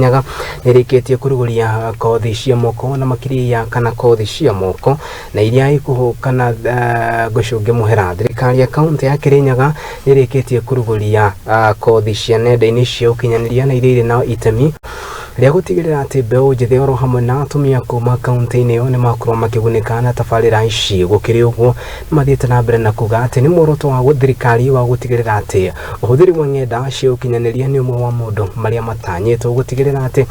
Nyaga nĩrĩkĩtie kũrugũria kothi cia moko na makĩria ya kana kothi cia moko na iria ikuhũkana gũcũngia mũhera. Thirikari ya kaunti ya Kirinyaga nĩrĩkĩtie kũrugũria kothi cia nenda-inĩ cia ũkinyanĩria na iria irĩ na itemi rĩa gũtigĩrĩra atĩ mbeũ njĩthĩ oro hamwe na atumia kuma kaunti-inĩ ĩyo nĩmakorwo makĩgunĩka na tabarĩra ici. Gũkĩrĩ ũguo, nĩmathiĩte na mbere na kuga atĩ nĩ muoroto wa thirikari wa gũtigĩrĩra atĩ ũhũthĩri wa ng'enda cia ũkinyanĩria nĩ ũmwe wa maũndũ marĩa matanyĩtwo gũtigĩrĩra atĩ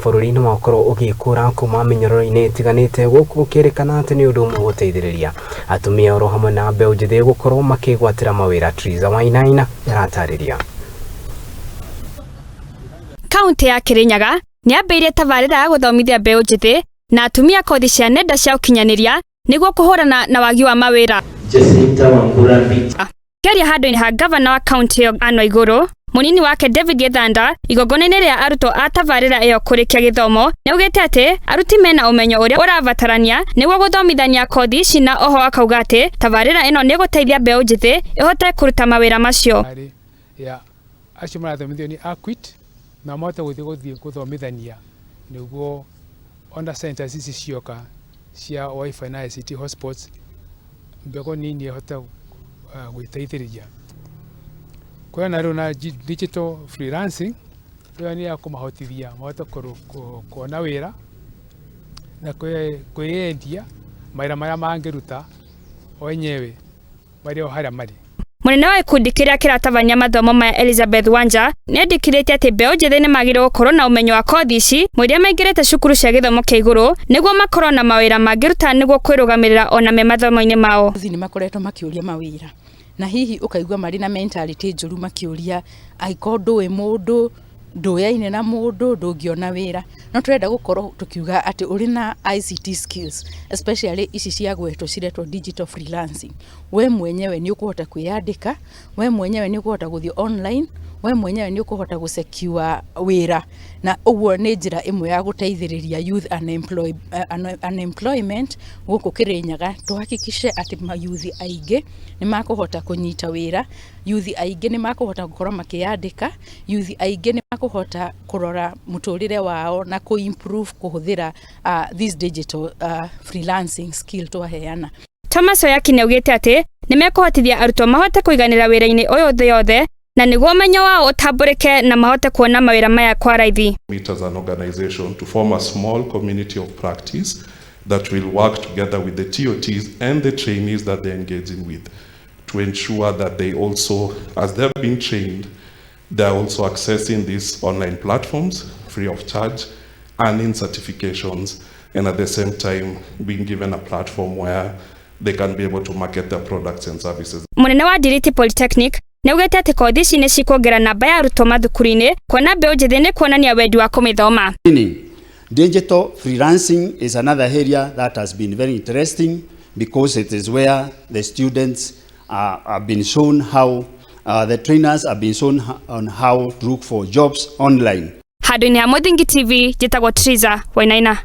bũrũri nĩ wakorwo ũgĩkũra kuma mĩnyororo-inĩ ĩtiganĩte, gũkũ gũkĩrĩkana atĩ nĩ ũndũ ũmwe gũteithĩrĩria atumia oro hamwe na mbeũ njĩthĩ gũkorwo makĩgwatĩra mawĩra. Triza Wainaina aratarĩria. Kaunti ya Kirinyaga nĩ yambĩrĩirie tabarĩra ya gũthomithia mbeũ njĩthĩ na atumia kothi cia nenda cia ũkinyanĩria nĩguo kũhũrana na wagi wa mawĩra. Jacinta Wambura Mbiti. Kĩaria handũ-inĩ ha gavana wa kaunti ĩyo Anne Waigũrũ, mũnini wake David Gĩthanda, igongona-inĩ rĩa arutwo a tabarĩra ĩyo kũrĩkia gĩthomo, nĩaugĩte atĩ aruti mena ũmenyo ũrĩa ũrabatarania nĩguo gũthomithania kothi ici, na oho akauga atĩ tabarĩra ĩno nĩ ĩgũteithia mbeũ njĩthĩ ĩhote kũruta mawĩra macio. Ya acio marathomithio nĩ acquit na mahote gũthiĩ gũthomithania nĩguo ona centers ici cioka cia WiFi na ICT hotspots, mbegũ nini ĩhote gwĩteithĩrĩria. Kwĩna rĩu na digital freelancing, ĩyo nĩ ya kũmahotithia mahote kuona wĩra na kwĩyendia mawĩra marĩa mangĩruta o enyewe marĩ o harĩa marĩ. Mũnene wa gĩkundi kĩrĩa kĩratabania mathomo maya, Elizabeth Wanja, nĩendĩkithĩtie atĩ mbeũ njĩthĩ nĩmagĩrĩirwo gũkorwo na ũmenyo wa kothi ici mũiria maingĩrĩte cukuru cia gĩthomo kĩa igũrũ nĩguo makorwo na mawĩra mangĩruta nĩguo kwĩrũgamĩrĩra ona me mathomo-inĩ mao. Nĩ makoretwo makĩũria mawĩra na hihi ũkaigua marĩ na mentality njũru, makĩũria angĩkorwo ndũĩ mũndũ, ndũyaine na mũndũ, ndũngĩona wĩra. No tũrenda gũkorwo tũkiuga atĩ ũrĩ na ICT skills, especially ici cia gwetwo ciretwo digital freelancing, we mwenyewe nĩ ũkũhota kwĩyandĩka, we mwenyewe nĩ ũkũhota gũthiĩ online, we mwenyewe nĩ ũkũhota gũsecure wĩra. Na ũguo nĩ njĩra ĩmwe ya gũteithĩrĩria youth unemployment gũkũ Kĩrĩnyaga, tũhakikishe atĩ mayuthi aingĩ nĩ makũhota kũnyita wĩra, yuthi aingĩ nĩ makũhota gũkorwo makĩyandĩka, yuthi aingĩ nĩ makũhota kũrora mũtũrĩre wao na kũ improve kũhũthĩra this digital freelancing skill twaheana. Thomas Oyaki nĩaugĩte atĩ nĩmekũhotithia arutwo mahote kũiganĩra wĩra-inĩ ũyũ thĩ yothe na nĩguo ũmenyo wao ũtambũrĩke na mahote kuona mawĩra maya kwa raithi. Meet as an organization to form a small community of practice that will work together with the TOTs and the trainees that they're engaging with to ensure that they also, as they're being trained, they're also accessing these online platforms free of charge, earning certifications, and at the same time being given a platform where they can be able to market their products and services. Mũnene wa Ndiriti Polytechnic nĩaugĩte atĩ kothi ici nĩ cikuongerera namba ya arutwo mathukuru-inĩ, kuona mbeũ njĩthĩ nĩ kuonania wendi wa kũmĩthoma. Digital freelancing is another area that has been very interesting because it is where the students have been shown how, the trainers have been shown on how to look for jobs online. Handũ-inĩ ha Mũthingi TV, njĩtagwo Triza Wainaina.